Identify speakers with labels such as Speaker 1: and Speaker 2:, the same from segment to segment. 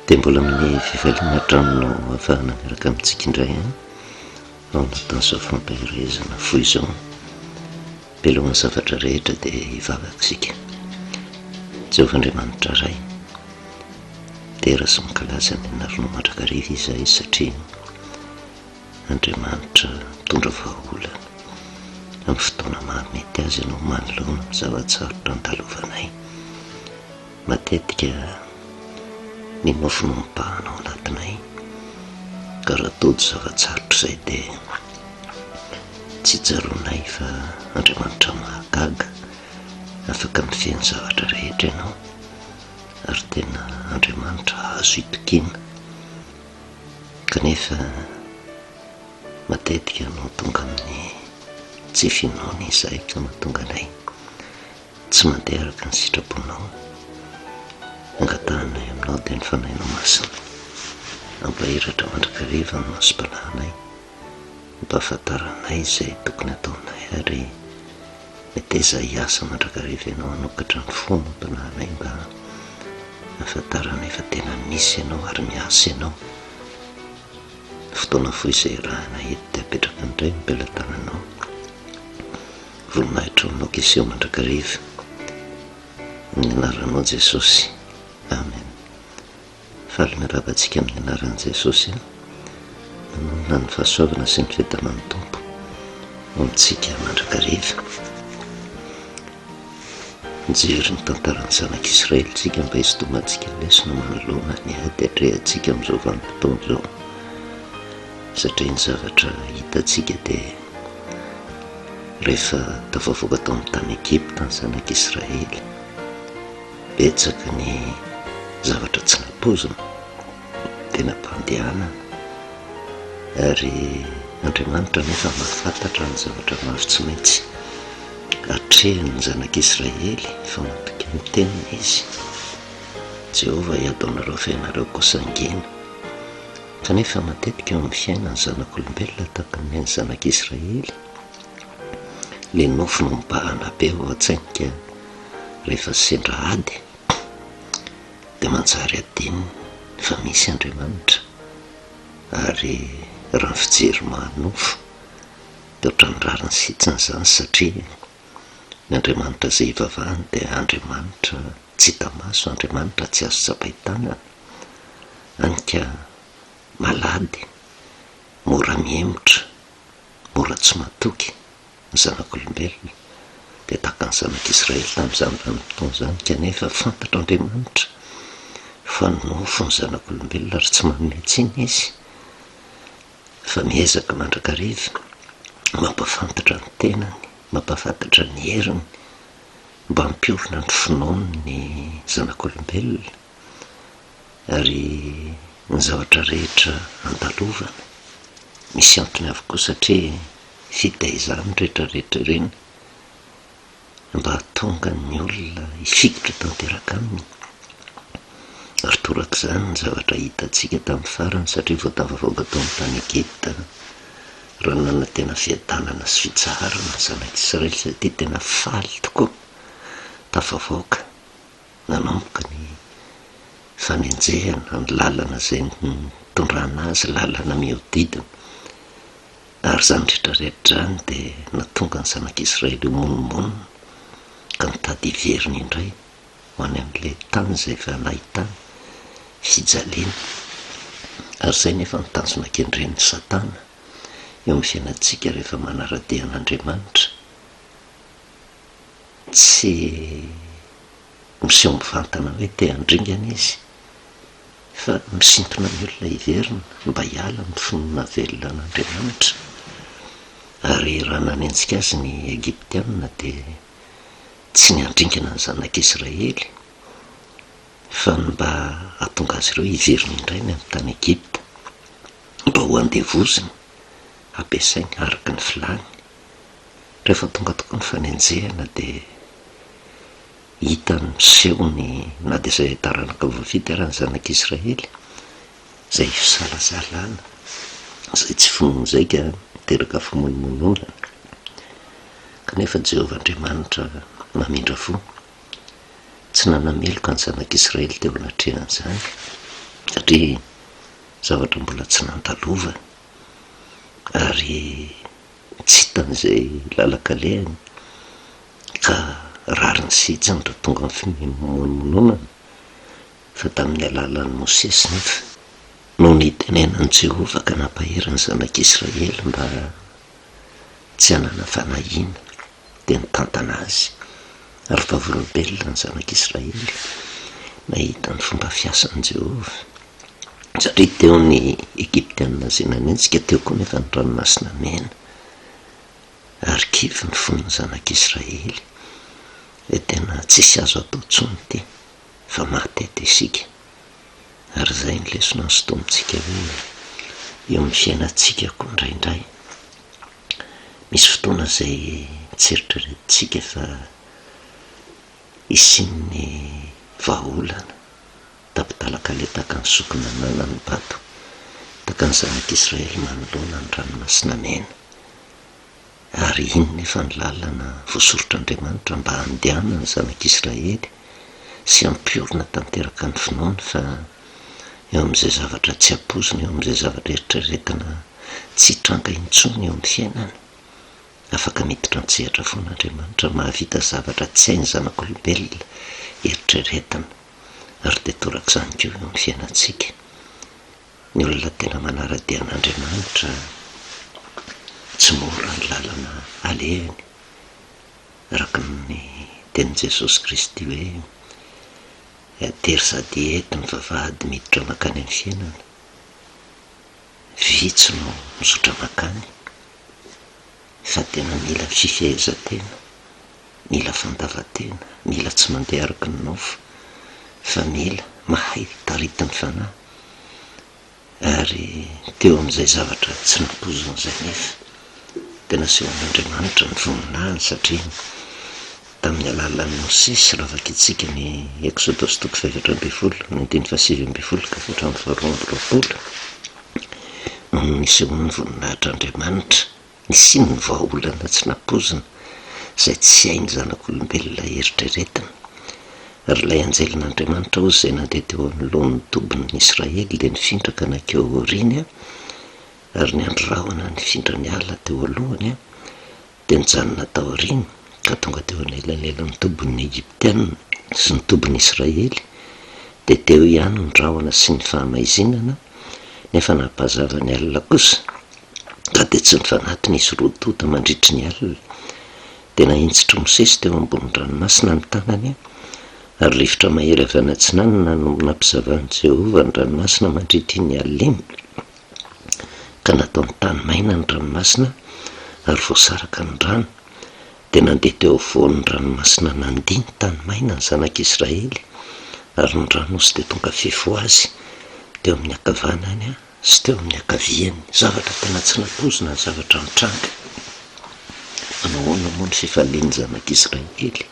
Speaker 1: Dia mbola amin'ny fifaliana hatrany no ahafahana miaraka amintsika indray an, ao anatin'izao fampaherezana fohy izao. Belohan'ny zavatra rehetra dia hivavaka isika. Jehovah Andriamanitra Ray, dera sy mankalaza ny anaranao mandrakariva izahay satria Andriamanitra mitondra vahaolana amin'ny fotoana mahamety azy ianao manoloana ny zava-tsarotra andalovanay. Matetika ny nofy no mibahana ao anatinay ka raha tojo zava-tsarotra izay dia tsy tsaroanay fa Andriamanitra mahagaga, afaka mifehy ny zavatra rehetra ianao ary tena Andriamanitra azo itokiana. Kanefa matetika no tonga amin'ny tsy finoana izahay ka mahatonga anay tsy mandeha araka ny sitraponao. Angatahanay aminao dia ny Fanahinao Masina hampahiratra mandrakariva ny masom-panahinay mba hahafantaranay izay tokony hataonay ary meteza hiasa mandrakariva ianao hanokatra ny fo amam-panahinay mba hahafantaranay fa tena misy ianao ary miasa ianao. Fotoana fohy izay iarahana eto dia apetraka indray ny pelatananao. Voninahitra ho anao Kiseho mandrakariva. Amin'ny anaranao Jesosy. Amen. Faly miarahaba antsika amin'ny anaran'i Jesosy aho. Manonona ny fahasoavana sy ny fiadanan'ny Tompo ho amintsika mandrakariva. Mijery ny tantaran'ny zanak'Israely isika mba hisintomantsika lesona manoloana ny ady atrehantsika amin'izao vanim-potoana izao. Satria ny zavatra hitantsika dia rehefa tafavoaka tao amin'ny tany Egypta ny zanak'Israely, betsaka ny zavatra tsy nampoizina, tena am-pandehanana. Ary Andriamanitra anefa mahafantatra ny zavatra mafy tsy maintsy atrehin'ny zanak'Israely fa matoky ny teniny izy. Jehovah hiady ho anareo fa ianareo kosa hangina. Kanefa matetika eo amin'ny fiainan'ny zanak'olombelona tahaka ny an'ny zanak'Israely, ilay nofy no mibahana be ao an-tsainy ka rehefa sendra ady dia manjary adinony fa misy Andriamanitra ary raha ny fijery maha-nofo dia ohatran'ny rariny sy hitsiny izany satria ny Andriamanitra izay ivavahany dia Andriamanitra tsy hita maso, Andriamanitra tsy azo tsapain-tanana. Hany ka malady, mora mihemotra, mora tsy matoky ny zanak'olombelona, dia tahaka ny zanak'Israely tamin'izany vanim-potoana izany, kanefa fantatr'Andriamanitra fa nofo ny zanak'olombelona ary tsy manome tsiny Izy, fa miezaka mandrakariva mampahafantatra ny tenany, mampahafantatra ny heriny, mba hampiorina ny finoany ny zanak'olombelona. Ary ny zavatra rehetra andalovana, misy antony avokoa satria fitaizana rehetra rehetra ireny mba hahatonga ny olona hifikitra tanteraka aminy. Ary torak'izany ny zavatra hitantsika tamin'ny farany satria vao tafavoaka tao amin'ny tany Egypta raha nanantena fiadanana sy fitsaharana ny zanak'Israely satria tena faly tokoa tafavoaka. Nanomboka ny fanenjehana ny lalana izay nitondrana azy, lalana mihodidina. Ary izany rehetra rehetra izany dia nahatonga ny zanak'Israely ho monomonona ka nitady hiverina indray ho any amin'ilay tany izay efa nahitany fijaliana. Ary izay nefa no tanjona kendren'i Satana eo amin'ny fiainantsika rehefa manara-dia an'Andriamanitra. Tsy miseho mivantana hoe te handringana izy fa misintona ny olona hiverina mba hiala amin'ny finoana velona an'Andriamanitra. Ary raha nanenjika azy ny Egyptiana dia tsy ny handringana ny zanak'Israely fa ny mba hahatonga azy ireo hiverina indray ny amin'ny tany Egypta mba ho andevoziny, hampiasainy araka ny filany. Rehefa tonga tokoa ny fanenjehana dia hita ny miseho ny na dia izay taranaka voafidy ara ny zanak'Israely, izay fisalasalana, izay tsy finoana izay ka miteraka fimonomononana. Kanefa Jehovah Andriamanitra mamindra fo, tsy nanameloka ny zanak'Israely teo anatrehan'izany. Satria zavatra mbola tsy nandalovany ary tsy hitany izay lalan-kalehany ka rariny sy hitsiny raha tonga amin'ny fimonomononana fa tamin'ny alalan'i Mosesy nefa no nitenenan'i Jehovah ka nampahery ny zanak'Israely mba tsy hanana fanahiana dia nitantana azy ary vavolombelona ny zanak'Israely nahita ny fomba fiasan'i Jehovah satria teo ny Egyptiana izay nanenjika, teo koa nefa ny Ranomasina Mena ary kivy ny fon'ny zanak'Israely hoe tena tsisy azo atao intsony ity fa maty eto isika. Ary izay ny lesona nosintomintsika hoe eo amin'ny fiainantsika koa indraindray misy fotoana izay tsy eritreretintsika fa hisian'ny vahaolana tapi-dalakaletaka ny sokina ananan'ny bado tahaka ny zanak'Israely manoloana ny ranomasina mena. Ary iny nefa ny lalana voasoritr'Andriamanitra mba handehanan'ny zanak'Israely sy hampiorina tanteraka ny finoany fa eo amin'izay zavatra tsy ampoizina, eo amin'izay zavatra eritreretina tsy hitranga intsony eo amin'ny fiainana. Afaka miditra an-tsehatra foana Andriamanitra, mahavita zavatra tsy hain'ny zanak'olombelona eritreretina. Ary dia torak'izany koa eo amin'ny fiainantsika. Ny olona tena manara-dia an'Andriamanitra, tsy mora ny lalana alehany, araka ny tenin'i Jesosy Kristy hoe, Tery sady ety ny vavahady miditra mankany amin'ny fiainana, vitsy no mizotra mankany, fa tena mila fifehezan-tena, mila fandavan-tena, mila tsy mandeha araka ny nofo, fa mila mahay taritin'ny fanahy. Ary teo amin'izay zavatra tsy nampoizina izay anefa, dia nasehon'Andriamanitra ny voninahiny, satria tamin'ny alalan'i Mosesy, raha vakintsika ny Eksodosy toko faha-14, ny andininy faha-19 ka hatramin'ny faha-22, no nisehoan'ny voninahitr'Andriamanitra. Nisian'ny vahaolana tsy nampoizina izay tsy hain'ny zanak'olombelona eritreretina. Ary ilay anjelin'Andriamanitra hozy izay nandeha teo anoloan'ny tobin'ny Israely dia nifindra ka nankeo aoriany, ary ny andry rahona nifindra niala teo alohany dia nijanona tao aoriany ka tonga teo anelanelan'ny tobin'ny Egyptiana sy ny tobin'ny Israely, dia teo ihany ny rahona sy ny fahamaizinana, nefa nampazava ny alina kosa. Ka dia tsy nifanatona izy roa tonta mandritry ny alina. Dia nahinjitr'i Mosesy teo ambonin'ny ranomasina ny tanany, ary rivotra mahery avy any atsinanana no nampizavan'i Jehovah ny ranomasina mandritra iny alina iny, ka nataony tany maina ny ranomasina, ary voasaraka ny rano. Dia nandeha teo afovoan'ny ranomasina nandia ny tany maina ny zanak'Israely, ary ny rano osy dia tonga fefy ho azy teo amin'ny ankavanany. sy teo amin'ny ankaviany. Zavatra tena tsy nampoizina ny zavatra nitranga. Manao ahoana moa ny fifalian'ny zanak'Israely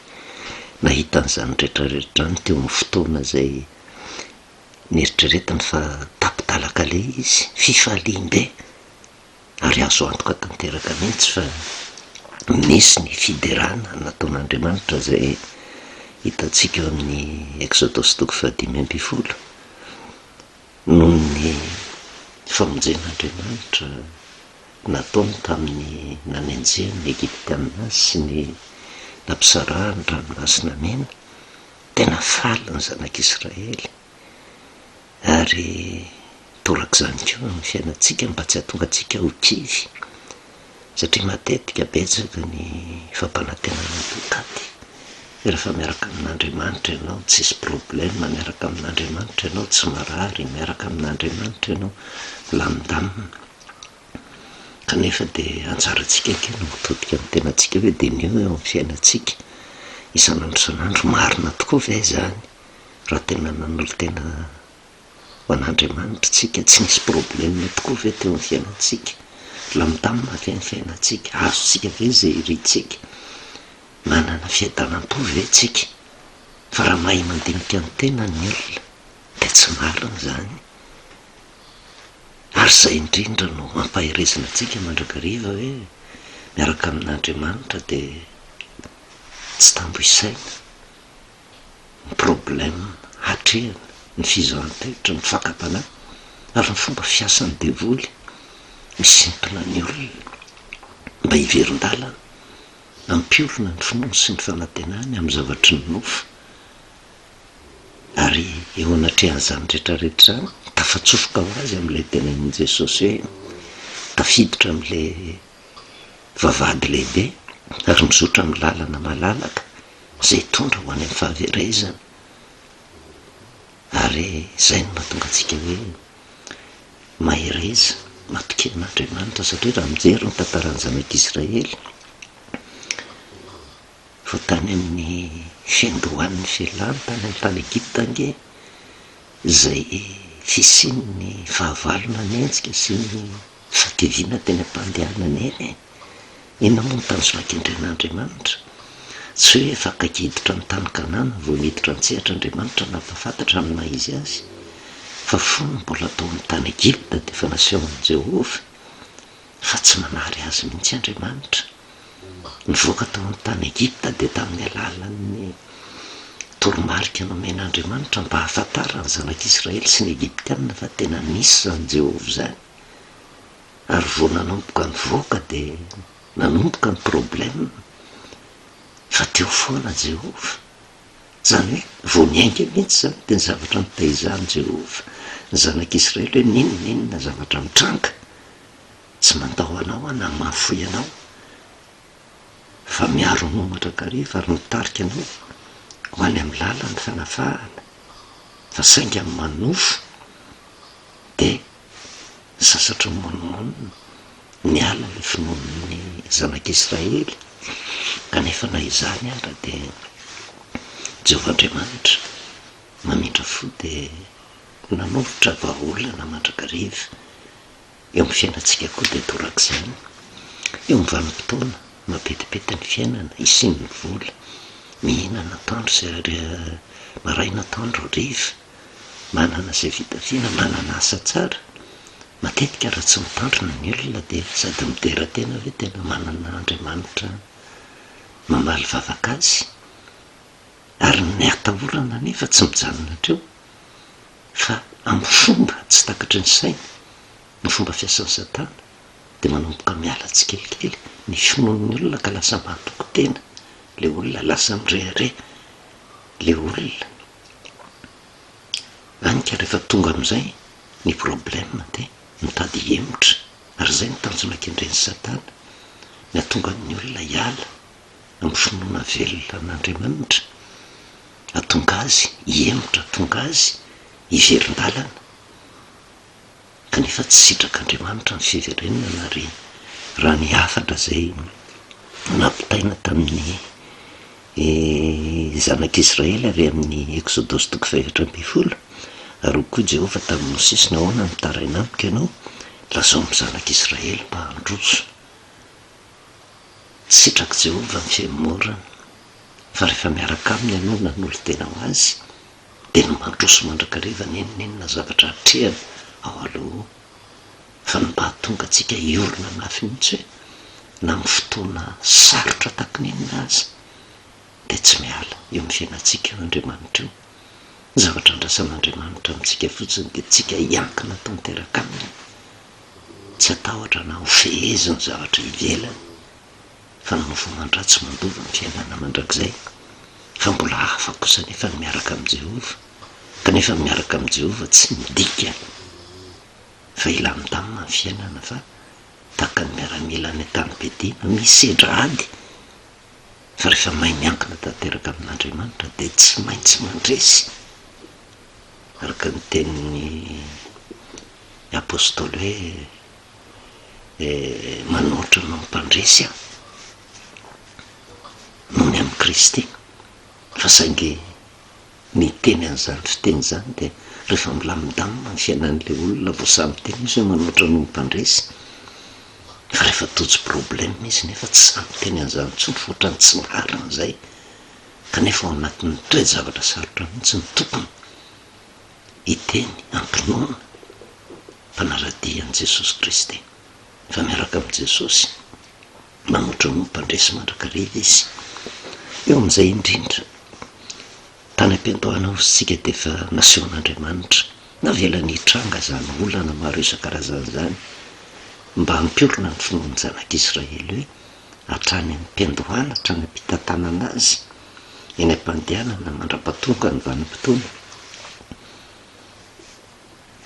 Speaker 1: nahita an'izany rehetrarehetra izany teo amin'ny fotoana izay nieritreretiny fa tapi-dalan-kaleha izy? Fifaliam-be! Ary azo antoka tanteraka mihitsy fa nisy ny fiderana nataon'Andriamanitra izay hitantsika eo amin'ny Eksodosy toko fahadimy ambin'ny folo. Noho ny famonjen'Andriamanitra nataony tamin'ny nanenjehany ny Egyptiana azy sy ny nampisarahany ny Ranomasina Mena, tena faly ny zanak'Israely. Ary torak'izany koa amin'ny fiainantsika mba tsy hahatonga antsika ho kivy, satria matetika betsaka ny fampanantenana poakaty. Rehefa miaraka amin'Andriamanitra ianao tsisy problème, miaraka amin'Andriamanitra ianao tsy marary, miaraka amin'Andriamanitra ianao milamindamina. Kanefa dia anjarantsika ange no mitodika amin'ny tenantsika hoe diniho eo amin'ny fiainantsika isan'andro isan'andro, marina tokoa ve izany raha tena nanolo-tena ho an'Andriamanitra isika, tsy nisy problème tokoa ve teo amin'ny fiainantsika, milamindamina ve ny fiainantsika, azontsika ve izay irintsika? Manana fiadanam-po ve tsika? Fa raha mahay mandinika ny tenany ny olona dia tsy marina izany. Ary izay indrindra no ampaherezina antsika mandrakariva hoe miaraka amin'Andriamanitra dia tsy tambo isaina ny problème hatrehina. ny fizahan-toetra, ny fakam-panahy ary ny fomba fiasan'ny devoly misintona ny olona mba hiverin-dalana, hampiorina ny finoany sy ny fanantenany amin'ny zavatry ny nofo. Ary eo anatrehan'izany rehetra rehetra izany, tafatsofoka ho azy amin'ilay tenenin'i Jesosy hoe tafiditra amin'ilay vavahady lehibe ary mizotra amin'ny lalana malalaka izay hitondra ho any amin'ny fahaverezana. Ary izay no mahatonga antsika hoe mahereza, matokia an'Andriamanitra satria raha mijery ny tantaran'ny zanak'Israely, vao tany amin'ny fiandohan'ny fialany tany amin'ny tany Egypta ange izay fisian'ny fahavalo nanenjika sy ny fahakiviana teny am-pandehanana eny e! Inona moa no tanjona kendren'Andriamanitra? Tsy hoe efa akaiky hiditra ny tany Kanana vao niditra an-tsehatra Andriamanitra nampahafantatra ny maha izy azy, fa fony mbola tao amin'ny tany Egypta dia efa nasehon'i Jehovah fa tsy manary azy mihitsy Andriamanitra. Nivoaka tao amin'ny tany Egypta dia tamin'ny alalan'ny toromarika nomen'Andriamanitra mba hahafantaran'ny zanak'Israely sy ny Egyptiana fa tena nisy izany Jehovah izany. Ary vao nanomboka nivoaka dia nanomboka ny problème fa teo foana Jehovah. Izany hoe vao niainga mihitsy izany dia ny zavatra nitaizan'i Jehovah ny zanak'Israely hoe n'inon'inona zavatra mitranga Tsy mandao anao aho na mahafoy anao, fa miaro anao mandrakariva ary mitarika anao ho any amin'ny lalan'ny fanafahana, fa saingy amin'ny manofo dia sasatry ny monomonona, niala ilay finoan'ny zanak'Israely, kanefa na izany ara dia Jehovah Andriamanitra mamindra fo dia nanolotra vahaolana mandrakariva. Eo amin'ny fiainantsika koa dia torak'izany. Eo amin'ny vanim-potoana mampetipety ny fiainana, isian'ny vola, mihinana atoandro sy maraina atoandro hariva, manana izay fitafiana, manana asa tsara. Matetika raha tsy mitandrina ny olona dia sady midera tena hoe tena manana Andriamanitra mamaly vavaka azy. Ary ny atahorana anefa tsy mijanona hatreo. Fa amin'ny fomba tsy takatry ny saina, ny fomba fiasan'i Satana dia manomboka miala tsikelikely ny finoan'ny olona ka lasa mahatoky tena ilay olona, lasa mirehareha ilay olona. Hany ka rehefa tonga amin'izay ny problème dia mitady hihemotra, ary izay no tanjona kendren'i Satana, ny hahatonga ny olona hiala amin'ny finoana velona an'Andriamanitra. Hahatonga azy hihemotra, hahatonga azy hiverin-dalana. Kanefa tsy sitrak'Andriamanitra ny fiverenana ary raha ny hafatra izay nampitaina tamin'ny zanak'Israely avy amin'ny Eksodosy toko fahefatra ambinifolo, ary hoy koa Jehovah tamin'i Mosesy, Nahoana no mitaraina amiko ianao? Lazao amin'ny zanak'Israely mba handroso. Sitrak'i Jehovah ny fihemorana. Fa rehefa miaraka aminy ianao nanolo-tena ho azy, dia ny mandroso mandrakariva n'inon'inona zavatra atrehana ao aloha ao. Fa ny mba hahatonga antsika hiorina mafy mihitsy hoe na amin'ny fotoana sarotra tahaka ny inona aza, dia tsy miala eo amin'ny fiainantsika io Andriamanitra io. Ny zavatra andrasan'Andriamanitra amintsika fotsiny dia tsika hiankina tanteraka aminy, tsy hatahotra na hofehezin'ny zavatra ivelany. Fa ny nofo aman-dratsy mandova ny fiainana mandrakizay, fa mbola hafa kosa anefa ny miaraka amin'i Jehovah. Kanefa ny miaraka amin'i Jehovah tsy midika fa hilamindamina ny fiainana, fa tahaka ny miaramila any an-tanim-piadiana, misedra ady, fa rehefa mahay miankina tanteraka amin'Andriamanitra dia tsy maintsy mandresy, araka ny tenin'ny apostoly hoe, manoatra noho ny mpandresy aho noho ny amin'i Kristy, fa saingy ny hiteny an'izany fiteny izany dia rehefa milamindamina ny fiainan'ilay olona vao sahy miteny izy hoe manoatra noho ny mpandresy, fa rehefa tojo problème izy nefa tsy sahy miteny an'izany intsony fa ohatran'ny tsy marina izay, kanefa ao anatin'ny toe-javatra sarotra mihitsy ny tompony hiteny am-pinoana. mpanara-dia an'i Jesosy Kristy, fa miaraka amin'i Jesosy, manoatra ho mpandresy mandrakariva izy. Eo amin'izay indrindra, Tany am-piandohana hozy isika dia efa nasehon'Andriamanitra, navelany hitranga izany olana maro isan-karazany izany mba hampiorina ny finoan'ny zanak'Israely hoe hatrany am-piandohana, hatrany am-pitantanana azy, eny am-pandehanana mandra-pahatonga ny vanim-potoana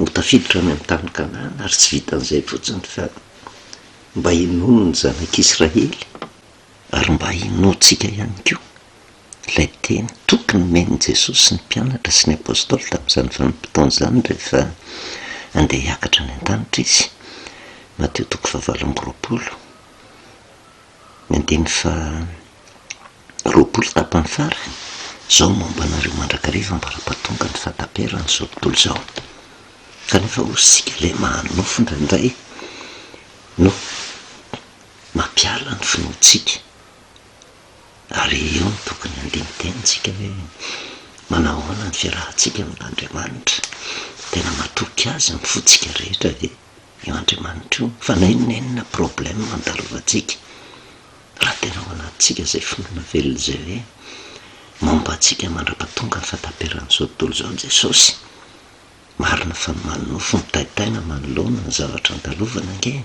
Speaker 1: ho tafiditra any amin'ny tany Kanana, ary tsy vitan'izay fotsiny fa mba hinoan'ny zanak'Israely ary mba hinoantsika ihany koa ilay teny toky nomen'i Jesosy ny mpianatra sy ny apostoly tamin'izany vanim-potoana izany rehefa handeha hiakatra any an-danitra Izy, Matio toko fahavalo amby roapolo, ny andininy faha-20 tapany farany, Izao no momba anareo mandrakariva ambara-pahatonga ny fahataperan'izao tontolo izao. Kanefa hoy isika ilay maha-nofo indraindray no mampiala ny finoantsika. Ary eo no tokony handini-tenintsika hoe manao ahoana ny fiarahantsika amin'Andriamanitra. Tena matoky Azy amin'ny fontsika rehetra ve io Andriamanitra io? Fa na inona na inona problème andalovantsika, raha tena ao anatintsika izay finoana velona izay hoe momba antsika mandra-pahatonga ny fahataperan'izao tontolo izao Jesosy. Marina fa ny manonofy mitaintaina manoloana ny zavatra andalovana ange e!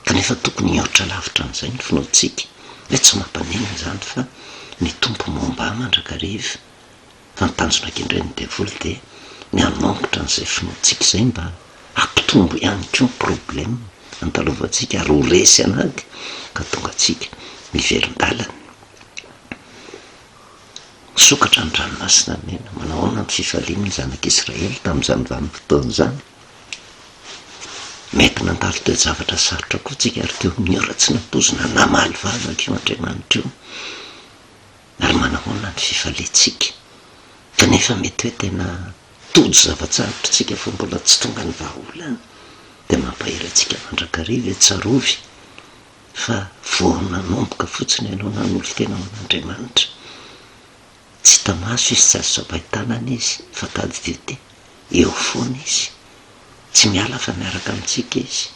Speaker 1: Kanefa tokony hihoatra lavitra an'izay ny finoantsika, hoe tsy mampaninona izany fa ny Tompo momba ahy mandrakariva. Fa ny tanjona kendren'ny devoly dia ny hanongotra an'izay finoantsika izay mba hampitombo ihany koa ny problème andalovantsika ary ho resy an'ady ka tonga antsika miverin-dalana. Misokatra ny ranomasina mena. Manao ahoana ny fifalian'ny zanak'Israely tamin'izany vanim-potoana izany? Mety nandalo toe-javatra sarotra koa isika ary teo amin'ny ora tsy nampoizina namaly vavaka io Andriamanitra io. Ary manahoana ny fifaliantsika? Kanefa mety hoe tena tojo zava-tsarotra isika fa mbola tsy tonga ny vahaolana. Dia mampahery antsika mandrakariva hoe tsarovy fa vao nanomboka fotsiny ianao nanolo-tena ho an'Andriamanitra. Tsy hita maso izy, tsy azo tsapain-tanana izy, fa tadidio ity, eo foana izy. Tsy miala fa miaraka amintsika izy.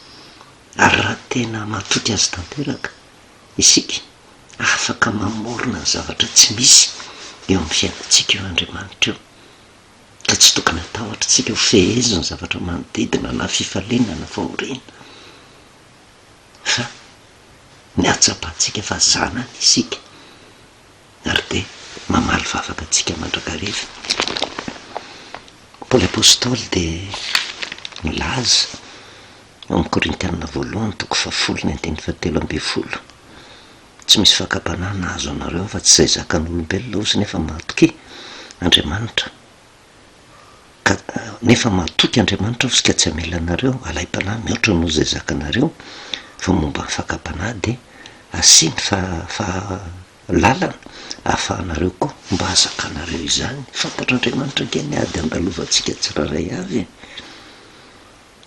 Speaker 1: Ary raha tena matoky azy tanteraka isika, afaka mamorona ny zavatra tsy misy eo amin'ny fiainantsika io Andriamanitra io. Ka tsy tokony hatahotra isika ho fehezin'ny zavatra manodidina na fifaliana na fahoriana. Fa ny hahatsapantsika fa zanany isika. Ary dia mamaly vavaka antsika mandrakariva. Paoly Apostoly dia milaza ao amin'ny Korintiana voalohany toko fahafolo ny andininy fahatelo ambin'ny folo, Tsy misy fakam-panahy nahazo anareo afa-tsy izay zakan'olombelona hozy nefa mahatoky Andriamanitra ka nefa mahatoky Andriamanitra hozy ka tsy hamela anareo alaim-panahy mihoatra noho izay zakanareo fa momba ny fakam-panahy dia asiany fa fa lalana ahafahanareo koa mba hazakanareo izany. Fantatr'Andriamanitra ange ny ady andalovantsika tsirairay avy e!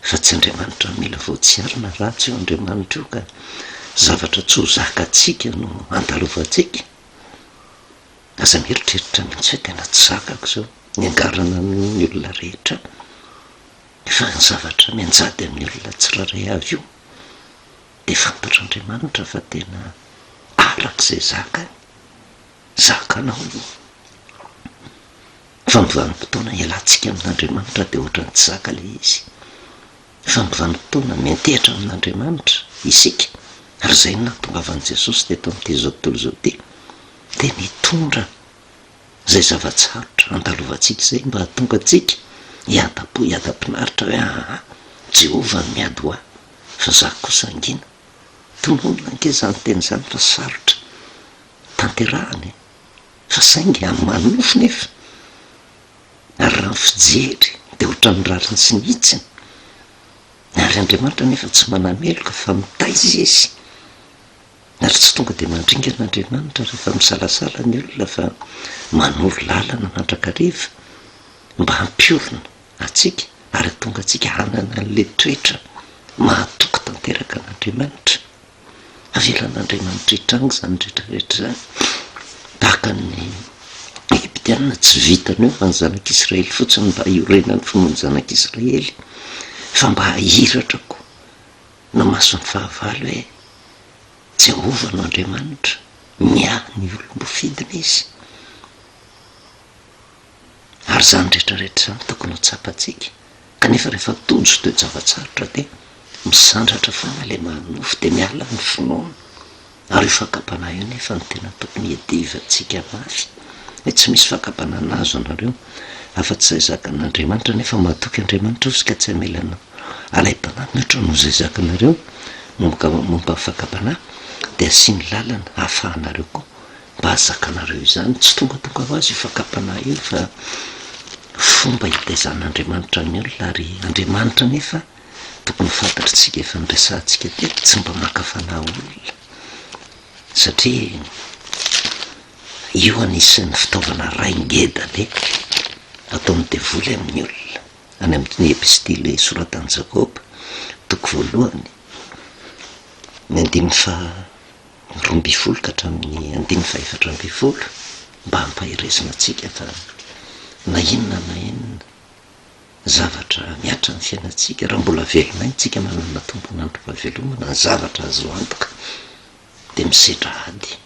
Speaker 1: Fa tsy Andriamanitra mila voatsiary na ratsy io Andriamanitra io ka zavatra tsy ho zakantsika no andalovantsika. Aza mieritreritra mihitsy hoe tena tsy zakako izao, niangarana ny olona rehetra fa ny zavatra mianjady amin'ny olona tsirairay avy io dia fantatr'Andriamanitra fa tena araka izay zakany, zakanao io. Fa ny vanim-potoana ialantsika amin'Andriamanitra dia ohatran'ny tsy zaka ilay izy. Fa ny vanim-potoana miantehitra amin'Andriamanitra isika, ary izay no nahatongavan'i Jesosy teto amin'ity izao tontolo izao ity, dia nitondra izay zava-tsarotra andalovantsika izay mba hahatonga antsika hiadam-po, hiadam-pinaritra hoe aa, Jehovah no miady ho ahy, fa izaho kosa hangina. Tononina ange izany teny izany fa sarotra tanterahana e! Fa saingy amin'ny maha nofo nefa, ary raha ny fijery dia ohatran'ny rariny sy ny hitsiny, ary Andriamanitra nefa tsy manameloka fa mitaiza Izy, ary tsy tonga dia mandringana Andriamanitra rehefa misalasala ny olona fa manoro lalana mandrakariva mba hampiorina antsika ary hahatonga antsika hanana an'ilay toetra mahatoky tanteraka an'Andriamanitra. Avelan'Andriamanitra hitranga izany rehetra rehetra izany. Tahaka ny Egyptiana, tsy vitany hoe ho an'ny zanak'Israely fotsiny mba hiorenan'ny finoan'ny zanak'Israely, fa mba hahiratra koa ny mason'ny fahavalo hoe Jehovah no Andriamanitra, miahy ny olom-bofidiny Izy. Ary izany rehetra rehetra izany tokony ho tsapantsika. Kanefa rehefa tojo toe-java-tsarotra dia misandratra foana ilay maha nofo dia miala ny finoana. Ary io fakam-panahy io nefa no tena tokony hiadivantsika mafy. Hoe tsy misy fakam-panahy nahazo anareo afa-tsy izay zakan'Andriamanitra nefa matoky Andriamanitra ozy ka tsy hamela anao alaim-panahy mihoatra noho izay zakanareo momba ny fakam-panahy dia asiany lalana hahafahanareo koa mba hahazakanareo izany. Tsy tongatonga ho azy io fakam-panahy io fa fomba hitaizan'Andriamanitra ny olona ary Andriamanitra anefa tokony ho fantatr'tsika efa niresahantsika teto tsy mba maka fanahy olona satria io anisan'ny fitaovana ray ngeda be ataon'ny devoly amin'ny olona. Any amin'ny epistily soratan'i Jakoba, toko voalohany, ny andininy faha 12 ka hatramin'ny andininy faha-14, mba hampaherezana antsika fa na inona na inona zavatra mihatra ny fiainantsika, raha mbola velona aina tsika manana tompon'androm-pahavelomana, ny zavatra azo antoka dia misedra ady.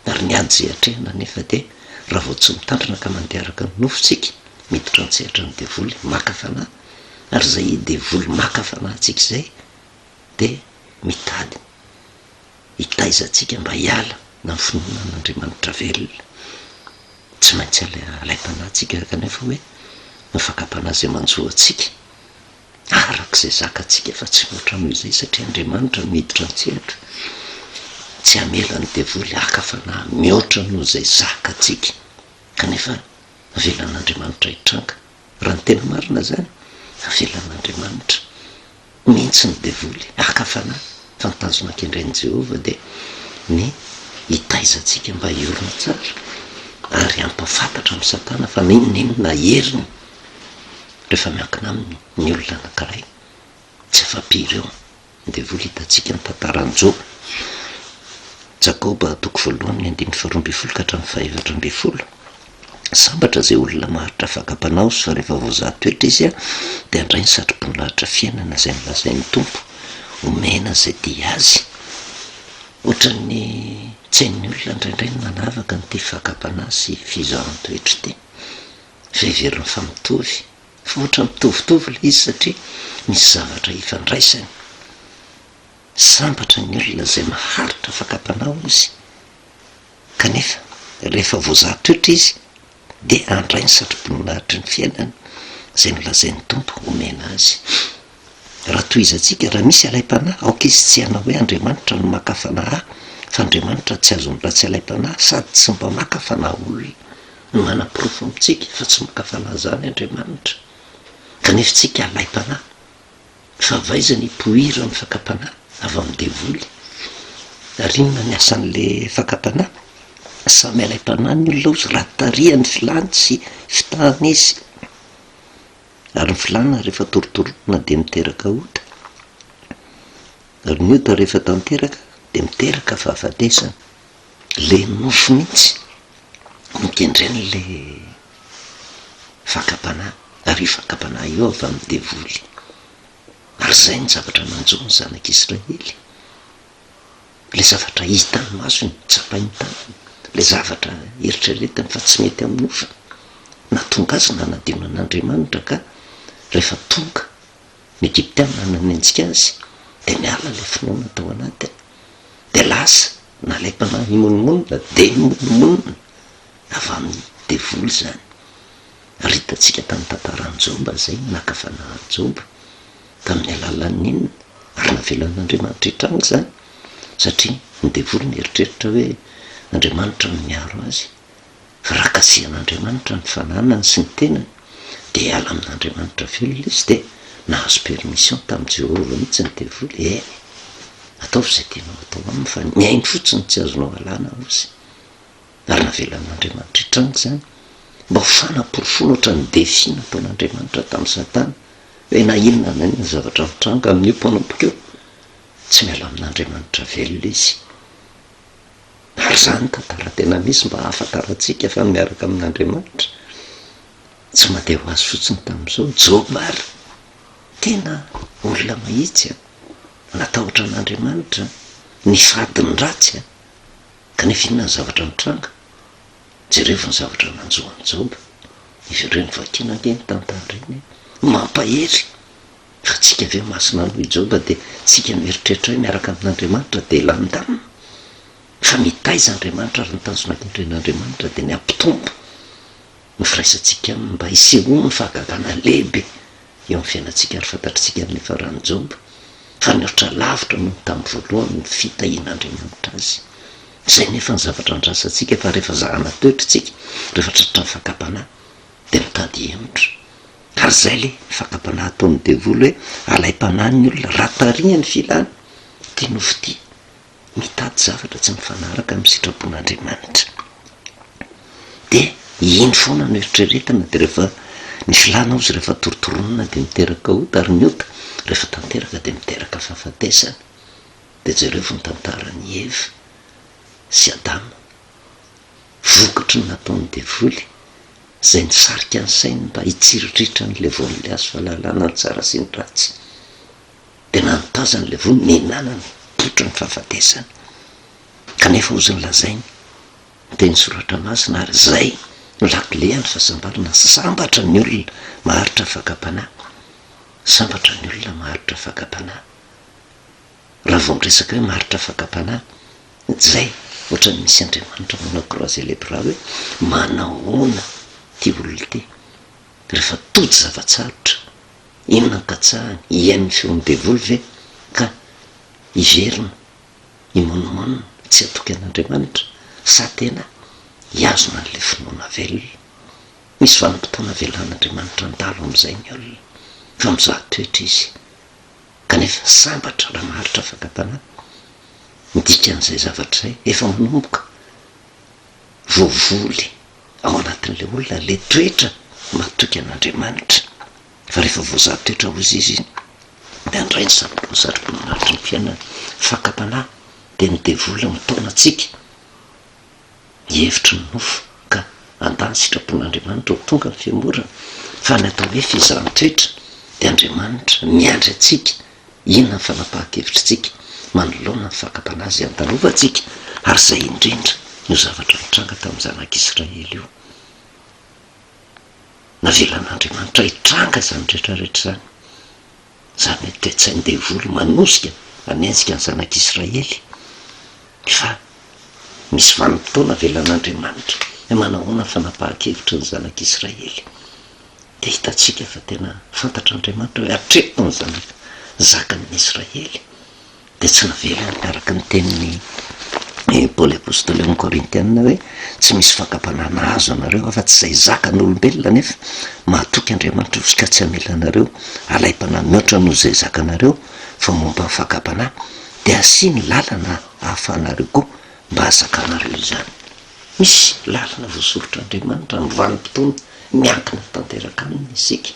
Speaker 1: Ary ny ady izay atrehina anefa dia raha vao tsy mitandrina ka mandeha araka ny nofo isika, miditra an-tsehatra ny devoly maka fanahy, ary izay devoly maka fanahy antsika izay dia mitady hitaiza antsika mba hiala amin'ny finoana an'Andriamanitra velona. Tsy maintsy alaim-panahy tsika kanefa hoe ny fakam-panahy izay manjo antsika araka izay zakantsika fa tsy mihoatra noho izay satria Andriamanitra no miditra an-tsehatra. Tsy hamela ny devoly haka fanahy mihoatra noho izay zakantsika kanefa avelan'Andriamanitra hitranga. Raha ny tena marina izany, avelan'Andriamanitra mihitsy ny devoly haka fanahy fa ny tanjona kendren'i Jehovah dia ny hitaiza antsika mba hiorina tsara ary hampahafantatra amin'i Satana fa n'inon'inona heriny rehefa miankina aminy ny olona anankiray tsy afa-po ireo ny devoly. Hitantsika ny tantaran'i Joba. Jakoba toko voalohany ny andininy faharoa ambin'ny folo ka hatramin'ny fahaefatra ambin'ny folo. Sambatra izay olona maharitra fakam-panahy fa rehefa voazaha toetra izy dia handray ny satroboninahitra fiainana izay nolazain'ny Tompo omena izay tia azy. Ohatran'ny tsy hain'ny olona indraindray ny manavaka an'ity fakam-panahy sy fizahan-toetra ity. Fa heveriny fa mitovy. Fa ohatran'ny mitovitovy ilay izy satria misy zavatra ifandraisany. Sambatra ny olona izay maharitra fakam-panahy hoy izy. Kanefa, rehefa voazaha toetra izy, dia handray ny satroboninahitry ny fiainana izay nolazain'ny Tompo homena azy. Raha tohizantsika, raha misy alaim-panahy, aoka izy tsy hanao hoe Andriamanitra no maka fanahy ahy, fa Andriamanitra tsy azon'ny ratsy alaim-panahy sady tsy mba maka fanahy olona. No manaporofo amintsika fa tsy maka fanahy izany Andriamanitra. Kanefa isika alaim-panahy. Fa avy aiza ny hipoiran'ny fakam-panahy? Avy amin'ny devoly. Ary inona ny asan'ilay fakam-panahy? Samy alaim-panahy ny olona hozy raha tarihan'ny filany sy fitahany izy. Ary ny filana rehefa torotoroina dia miteraka ota. Ary ny ota rehefa tanteraka dia miteraka fahafatesana. Ilay nofo mihitsy no kendren'ilay fakam-panahy, ary io fakam-panahy io avy amin'ny devoly. Ary izay ny zavatra nanjo ny zanak'Israely. Ilay zavatra hitan'ny masony, tsapain'ny tanany, ilay zavatra eritreretiny fa tsy mety amin'ny nofony, nahatonga azy nanadino an'Andriamanitra ka rehefa tonga ny Egyptiana nanenjika azy dia niala ilay finoana tao anatiny, dia lasa nalaim-panahy himonomonona, dia nimonomonona avy amin'ny devoly izany. Ary hitantsika tamin'ny tantaran'i Joba izay naka fanahy an'i Joba tamin'ny alalan'ny inona? Ary navelan'Andriamanitra hitranga izany satria ny devoly nieritreritra hoe Andriamanitra no miaro azy. Fa raha kasihan'Andriamanitra ny fananany sy ny tenany dia hiala amin'Andriamanitra velona izy dia nahazo permission tamin'i Jehovah mihitsy ny devoly, eny, ataovy izay tianao atao aminy fa ny ainy fotsiny tsy azonao alana hozy. Ary navelan'Andriamanitra hitranga izany mba ho fanaporofoana ohatran'ny défi nataon'Andriamanitra tamin'i Satana hoe na inona na inona zavatra mitranga amin'io mpanompoko io, tsy miala amin'Andriamanitra velona izy. Ary izany tantara tena misy mba hahafantarantsika fa miaraka amin'Andriamanitra. Tsy mandeha ho azy fotsiny tamin'izao. Joba ary tena olona mahitsy an, natahotra an'Andriamanitra, nifady ny ratsy an. Kanefa inona ny zavatra mitranga? Jerevo ny zavatra nanjo an'i Joba. Ireny vakiana ange ny tantara ireny e! Mampahery! Fa tsika ve masina noho i Joba dia tsika mieritreritra hoe miaraka amin'Andriamanitra dia hilamindamina? Fa mitaiza Andriamanitra ary ny tanjona kendren'Andriamanitra dia ny hampitombo ny firaisantsika aminy mba hisehoan'ny fahagagana lehibe eo amin'ny fiainantsika ary fantatritsika ny nifaran'i Joba fa nihoatra lavitra noho ny tamin'ny voalohany ny fitahian'Andriamanitra azy. Izay nefa ny zavatra andrasantsika fa rehefa zahana toetra isika, rehefa tratran'ny fakam-panahy dia mitady hihemotra. Ary izay ilay fakam-panahy ataon'ny devoly hoe alaim-panahy ny olona raha tarihiny ny filany ity nofo ity. Mitady zavatra tsy mifanaraka amin'ny sitrapon'Andriamanitra. Dia iny foana no eritreretina, dia rehefa ny filàna hozy rehefa torotoronina dia miteraka ota, ary ny ota rehefa tanteraka dia miteraka fahafatesana. Dia jerevo ny tantaran'i Eva sy Adama, vokatry ny nataon'ny devoly izay nisarika ny sainy mba hitsiriritra an'ilay voan'ilay hazo fahalalana ny tsara sy ny ratsy. Dia nanotazany ilay voa nihinanany totro ny fahafatesana. Kanefa hozy ny lazainy, ny tenin'ny Soratra Masina, ary izay no lakile an'ny fahasambarana, sambatra ny olona maharitra fakam-panahy. Sambatra ny olona maharitra fakam-panahy. Raha vao miresaka hoe maharitra fakam-panahy, izay ohatran'ny misy Andriamanitra manao croiser les bras hoe manahoana ity olona ity rehefa tojo zava-tsarotra. Inona no katsahiny? Hihaino ny feon'ny devoly ve ka hiverina himonomonona tsy hatoky an'Andriamanitra sa tena hihazona an'ilay finoana velona? Misy vanim-potoana avelan'Andriamanitra handalo amin'izay ny olona fa mizaha toetra izy kanefa sambatra raha maharitra fakam-panahy. Ny dikan'izay zavatra izay efa manomboka voavoly ao anatin'ilay olona ilay toetra matoky an'Andriamanitra. Fa rehefa voazaha toetra hozy izy dia handray ny satroboninahitry ny fiainana. Fakam-panahy dia ny devoly mitaona antsika hihevitry ny nofo ka handà ny sitrapon'Andriamanitra ho tonga ny fihemorana. Fa ny atao hoe fizahan-toetra dia Andriamanitra miandry antsika inona ny fanapahan-kevitritsika manoloana ny fakam-panahy izay andalovantsika ary izay indrindra no zavatra nitranga tamin'ny zanak'Israely io. Navelan'Andriamanitra hitranga izany rehetra rehetra izany. Izany hoe toe-tsain-devoly manosika hanenjika ny zanak'Israely. Fa misy vanim-potoana avelan'Andriamanitra hoe manahoana ny fanapahan-kevitry ny zanak'Israely. Dia hitantsika fa tena fantatr'Andriamanitra hoe hatreto ny zanaka zakan'ny Israely. Dia tsy navelany araka ny tenin'i Paoly Apostoly ao amin'ny Korintiana hoe, Tsy misy fakam-panahy nahazo anareo afa-tsy izay zakan'olombelona, nefa mahatoky Andriamanitra izy ka tsy hamela anareo halaim-panahy mihoatra noho izay zakanareo, fa momba ny fakam-panahy, dia asiany lalana hahafahanareo koa mba hahazakanareo izany. Misy lalana voasoritr'Andriamanitra amin'ny vanim-potoana miankina tanteraka aminy isika.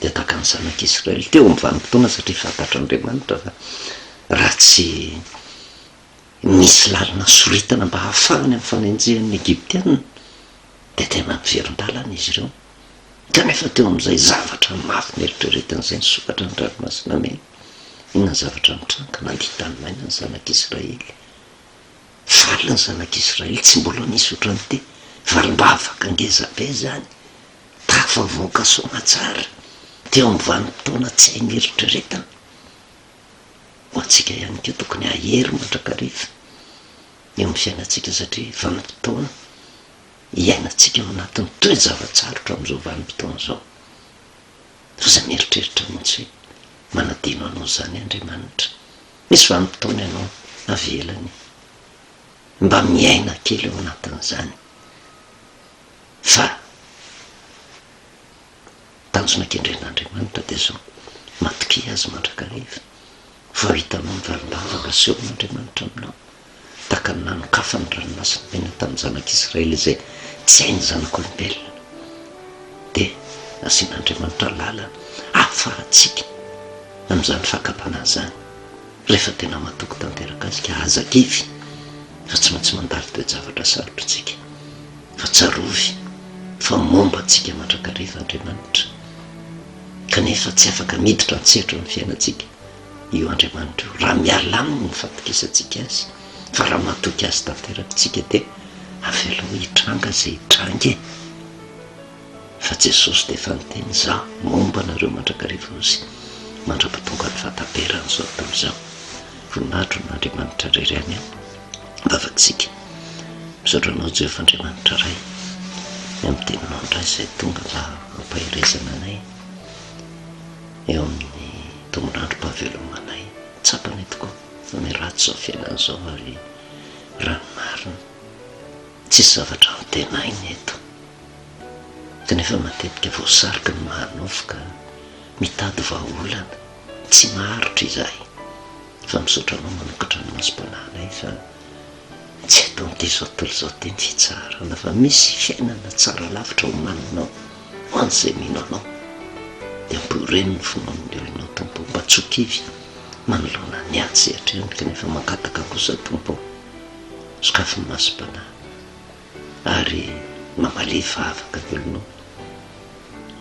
Speaker 1: Dia tahaka ny zanak'Israely teo amin'ny vanim-potoana satria fantatr'Andriamanitra fa raha tsy misy lalana soritana mba hahafahany amin'ny fanenjehan'ny Egyptiana dia tena miverin-dalana izy ireo. Kanefa teo amin'izay zavatra mafy neritreretiny izay nisokatra ny Ranomasina Mena, inona ny zavatra nitranga? Nandia tany maina ny zanak'Israely. Faly ny zanak'Israely, tsy mbola nisy ohatran'ity valim-bavaka ngeza be izany, tafavoaka soamatsara teo amin'ny vanim-potoana tsy hay nieritreretana. Ho antsika ihany koa tokony hahery mandrakariva eo amin'ny fiainantsika satria vanim-potoana iainantsika ao anatin'ny toe-java-tsarotra amin'izao vanim-potoana izao. Fa aza mieritreritra mihitsy hoe manadino anao izany Andriamanitra. Misy vanim-potoana ianao avelany mba miaina kely ao anatin'izany fa tanjona kendren'Andriamanitra dia izao, matokia Azy mandrakariva fa ho hitanao ny valim-bavaka asehon'Andriamanitra aminao tahaka ny nanokafany ny ranomasina mena tamin'ny zanak'Israely izay tsy hain'ny zanak'olombelona dia nasian'Andriamanitra lalana ahafahantsika amin'izany fakam-panahy izany rehefa tena matoky tanteraka Azy ka aza kivy fa tsy maintsy mandalo toe-javatra sarotra isika fa tsarovy fa momba antsika mandrakariva Andriamanitra kanefa tsy afaka miditra an-tsehatra amin'ny fiainantsika io Andriamanitra io raha miala aminy ny fatokisantsika Azy fa raha matoky Azy tanteraka isika dia avelao hitranga izay hitranga e! Fa Jesosy dia efa niteny, Izaho momba anareo mandrakariva hozy, mandra-pahatonga ny fahataperan'izao tontolo izao. Voninahitro an'Andriamanitra irery ihany aho. Vavatsika. Misaotra anao Jehovah Andriamanitra Ray, ny amin'ny teninao indray izay tonga mba hampaherezana anay eo amin'ny tombon'androm-pahavelomanay. Tsapanay tokoa fa miharatsy izao fiainana izao ary raha ny marina, tsisy zavatra antenaina eto. Kanefa matetika voasariky ny maha-nofo ka mitady vahaolana tsy maharitra izahay. Fa misaotra anao manokatra ny masom-panahinay fa tsy eto amin'ity izao tontolo izao ity ny fitsaharana fa misy fiainana tsara lavitra omaninao ho an'izay mino anao. Dia ampioreno ny finoan'ny olonao Tompo mba tsy ho kivy manoloana ny ady izay atrehiny kanefa mangataka kosa Tompo sokafy ny masom-panahy. ary mamalia vavaka ny olonao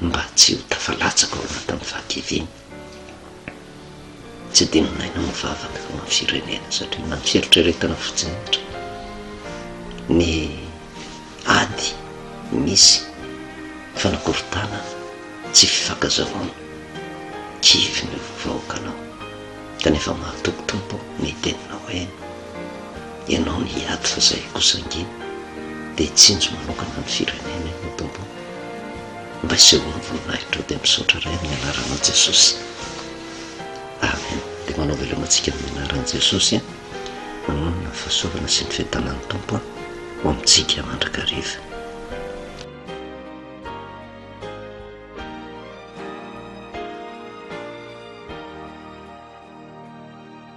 Speaker 1: mba tsy ho tafalatsaka ao anatin'ny fahakiviana. Tsy adinonay ny mivavaka ho an'ny firenena satria na ny fieritreretana fotsiny ohatra ny ady misy fanakorontanana tsy fifankazahoana kivy ny vahoakanao kanefa mahatoky Tompo ny teninao hoe Ianao no hiady fa zahay kosa angina dia hitsinjo manokana ny firenena ianao Tompo o! Mba isehoan'ny voninahitrao dia misaotra Ray amin'ny anaranao Jesosy. Amen. Dia manao veloma antsika amin'ny anaran'i Jesosy a! Manonona ny fahasoavana sy ny fiadanan'ny Tompo ho amintsika mandrakariva.